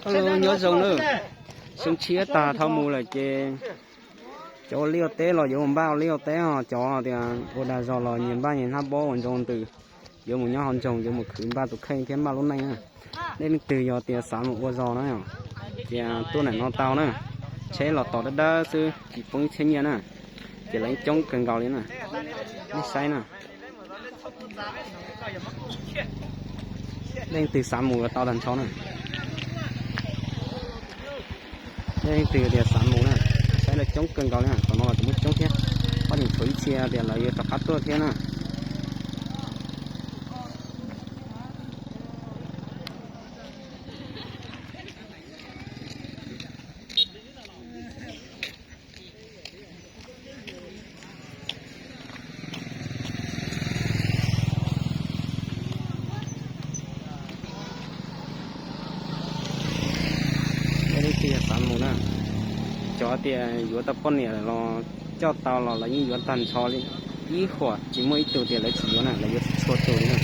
Nyob zoo na, xyoo tshiab tag dhau mus lawm ces cov ua liaj ua teb los yuav mus npaj ua liaj ua teb os, cov tias ua dag zog los nyias npaj nyias hnab pob ua ntoo ntws, yuav mus nyob hauv nroog, yuav mus khwv npaj tus kheej thiab npaj lub neej na. Nej leej twg yog tias xav mus ua zog na, ces tuaj ntawm no tau na. Tsheb los tos dawb dawb xwb, tsis poob ib txhiab nyiaj na, ces lawv coob kawg nkaus li na. Nej saib na, leej twg xav mus los tau tag nrho na. Nej leej twg tias xav mus na, saib lawv coob kawg nkaus li na, tom no los tseem muaj coob thiab, pab tseem tshuav ib txhia tias lawv yuav rov qab tuaj thiab na. Nej leej twg xav mus na, cov tias yuav tau poj niam los coj tau los lawv yeej yuav tag nrho li, ib huam tsis muaj ib tug tias lawv tsis yuav na, lawv yuav txhua tus li na.